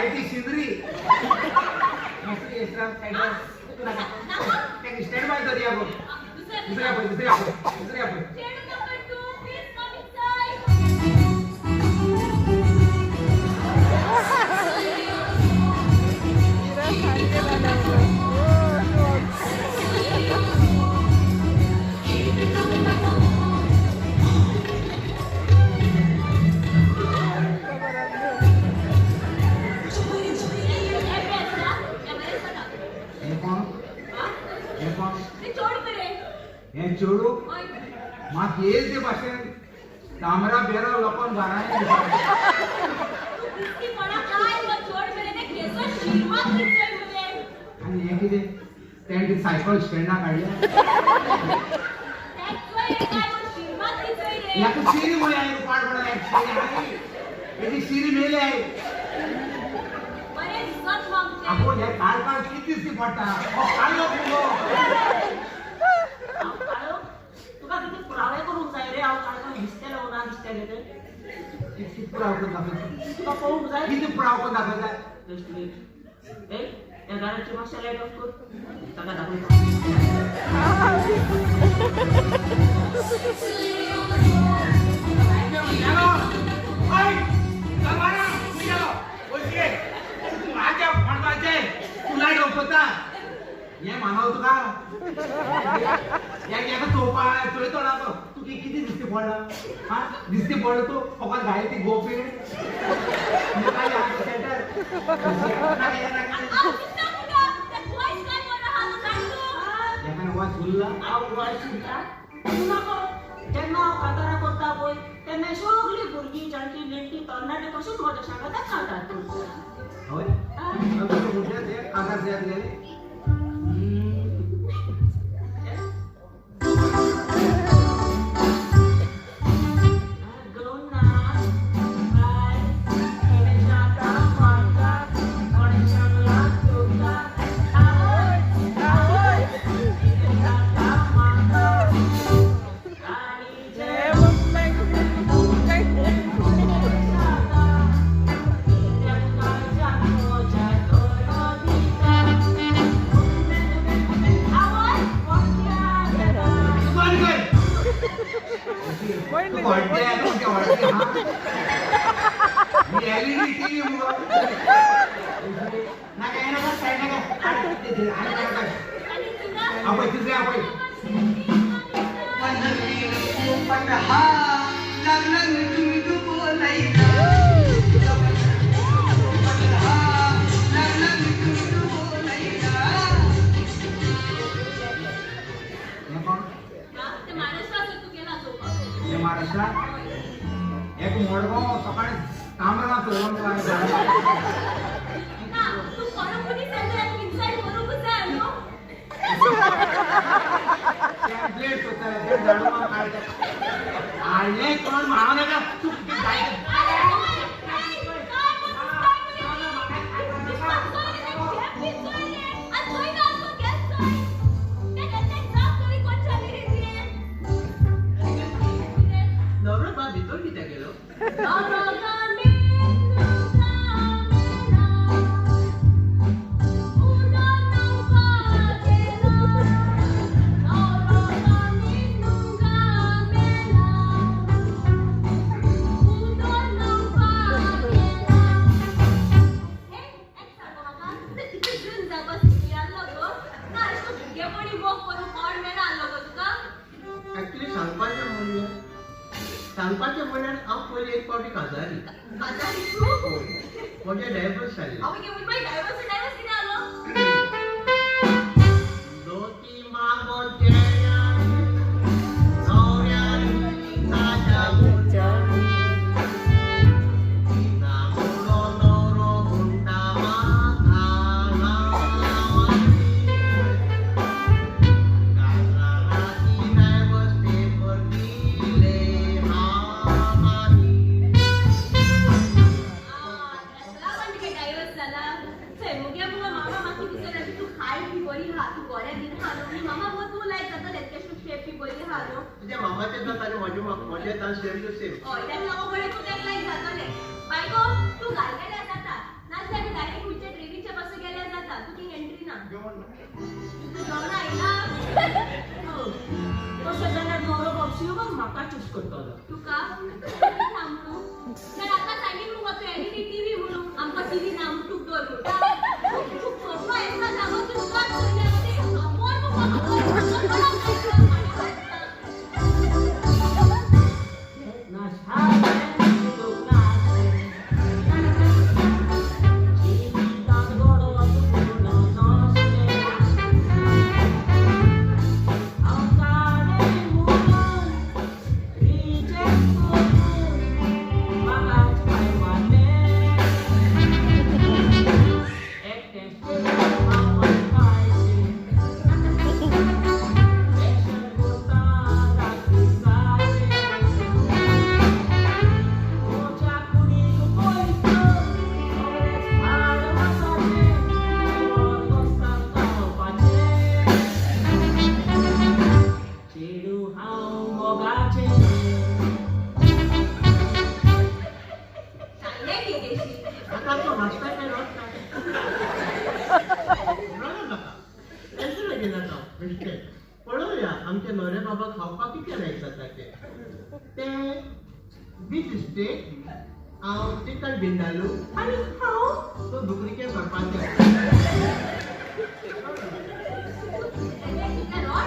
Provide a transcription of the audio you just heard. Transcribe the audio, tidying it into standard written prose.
जायती शिंदरी stand by दर्या गो दुसऱ्या पळय दुसऱ्या पळय दुसऱ्या पळय. हे कोण हे कोण हे चेडू म्हाका येयल ते भाशेन तामरा बेरा लोकांक घरांनी आनी हें कितें तेणें कितें सायकल स्टँडा काडल्या ह्याका शिरी मुळे आहे पाड पडला शिरी आहे हेची शिरी मेली आहे. अगो हे काळ काळ किती दिसती पडटा हो काळो मुगो. हांव काळो तुका कितें पुरावे करूंक जाय रे हांव काळो दिसतलो ना दिसतलें तें किती पुराव करून दाखयता तुका पळोवंक जाय. किती पुराव करून दाखयता. जस्ट वेट ए त्या घराची मातशें लायट ऑफ कर ताका दाखयता. तू लायट ऑफ करता हें मानव तुका हेका चोवपा चोयतो ना तो तूं कितें दिसती पडला हा दिसती पडलो तूं फकत घाय ती गोपी सेंटर. हेका वॉयस उरला हांव वॉयस उरता नाका जेन्ना हांव कांतारां करता पळय तेन्ना सगळीं भुरगीं जाणटी नेणटी तरणाटे कशेंच म्हज्या सांगाताच कांतार करता. हय कशें म्हणटा ते कांतार जाय तुगेलें. तूं आनी खंय तूं व्हडलें तुमचें व्हडलें हा ही एलईडी टीव्ही मुगो नाका हे नाका सायड नाका आनी नाका आपय तिसरें आपय. हें कोण हे महाराष्ट्रात एक मडगांव सकाळी तामरा चलोवन प्लेट सोदताले ते झाडू मारून काडटा हाडलें कोण म्हाका नाका तूं कितें जाय. नवरो बा भितर कित्याक गेलो? एक्चुअली सांगपाचें म्हणल्यार हांव पयलीं एक फावटी काजारी म्हजें डायवर्स जाल्लें. दोती मागोन केळ्यान न्हवऱ्यान ताज्या गुंजानी ना मुडो न्हवरो म्हणटा म्हाका नांवांनी काजाराची डायवर्स पेपर दिले मामानी. तुज्या मामाचें जाता आनी म्हजें जाता सेम टू सेम. हय, ताका लागून बरें तूं तेका लायक जातलें. बायको, तूं घालतलें जाता. नाजाल्यार तुका जेवण आयला? तशें जाल्यार न्हवरो बाब म्हाका चूज करतलो. तुका थांब तर आता सांगीन मुगो तूं एलईडी टीव्ही म्हणून आमकां टीव्ही ना म्हूण तुक दवर म्हणटा. तूं फोटो येता जागो तुका मोर मुगो. जिवितांत घडत पूण नासलें हांव काडे म्हणून रिजेक्ट करून म्हाकाच पांय मारले. एकटें हांव पायचें फॅशन करता राती सारकें. म्हज्या कुडीक पयस सगळेच हाड मासाचें जेवण बसता खावपाचें. चेडूं हांव मोगाचें. सांगलें कितेंशी. आता तो हांसता काय रडटा? रडो नाका, टेन्शन घेय नाका. बेश्टें पळोवया आमचे न्हवरे बाबा खावपाक कितें लायक जाता तें. ते बीफ स्टेक, हांव चिकन बिंडालू आनी हांव तो दुकरीचें सरपाचें. रॉड.